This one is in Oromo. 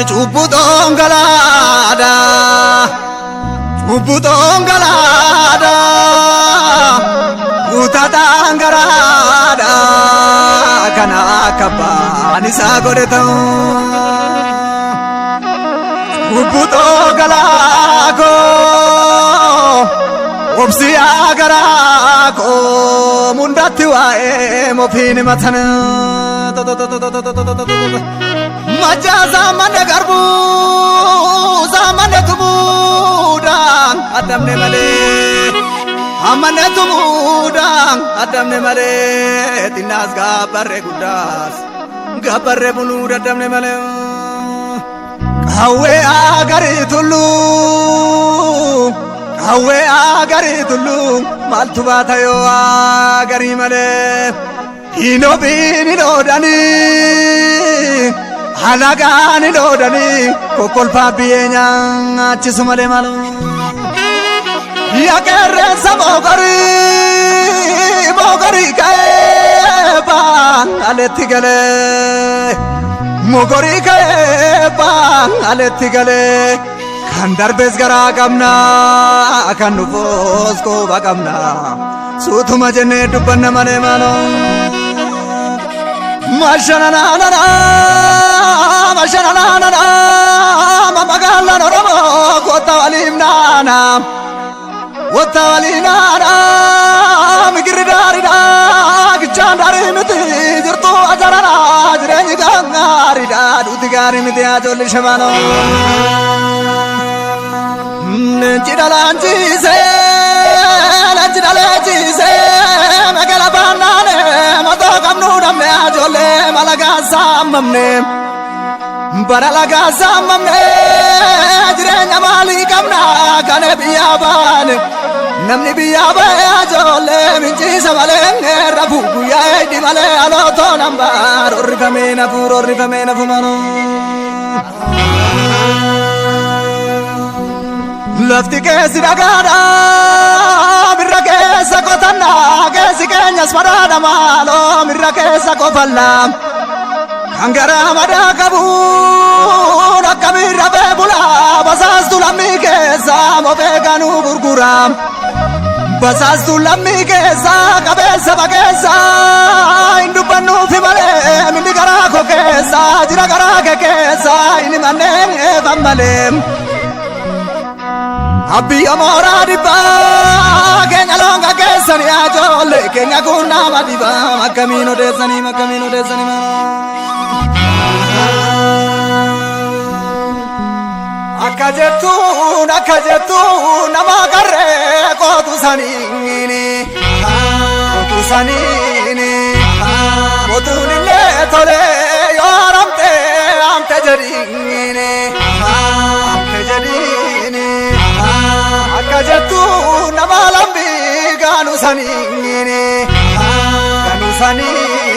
Cubbutoon galaadha, cubbutoon galaadha, guutataan garaadha, kana akka abbaan isaa godhe ta'u. Cubbutoo galaakoo, obsiyaa garaakoo, mundatti waa'ee mofiin himatan. Majjaa saammanne garbuu, saammanne tumuudhaan addamne malee. Ammanne tumuudhaan addamne malee. Xinnaas gaabbarree guddaas gaabbarree buluu daddamne malee. Qawwee agarii tulluu, qawwee agarii tulluu, maaltu baata yoo agarii malee. Hin ofiin hin oodanii, alagaan hin oodanii, kokkolfaa biyyee nyaachisu malee maaloo. Yaa qeerransa moogorii, moogorii ka'ee baan aletti galee. Mogorii ka'ee baan aletti galee. Kan darbes garaa qabna, kan dhufoos quba qabna. Suutuma jennee dubbanna malee maaloo. Mashananana, mashananana, magaalaan Oromoo kottaa waliin naana. Kottaa waliin naana, migirri daariidha, gichaan daarii miti, jirtu ajarana, jireenyi gaariidha, duuti gaarii miti ajoolli shamanoo. Leenci dhalaanchiisee, leenci dhaleechiisee, magala baannaane, matoo qabnu dhabne ajoollee malagaa saammamne. Bara lagaa saammamne, jireenya maalii qabna kana biyyaa baane. Namni biyyaa ba'e ajoollee minciisa malee rafu guyyaa eegdi malee alootoo nambaa rorrifamee nafu rorrifamee nafu manoo. Lafti keessi dhagaadha, mirra keessa qotanna, keessi keenyas fadaadha maaloo mirra keessa qofalla. Kan garaa madaa qabuun akka mirra beebula, basaastu lammii keessa mofee kanuu gurgura. Basaastu lammii keessa qabeessa bakeessa hin dubbannuufi malee minni garaa koo keessa jira garaa kee keessa hin himanneen eefan malee. Abiyya mooraa dhibbaa keenya loonga keessanii ajoollee keenya kun nama dhibaa akkamiin odeessanii akkamiin odeessanii. Akka jettuun akka jettuun nama qarree qootu saniini qootu saniini mootuun illee tolee yoo haramte amte jedhiini amte jedhiini. Akka jettuun nama lambii gaanu saniini gaanu saniini.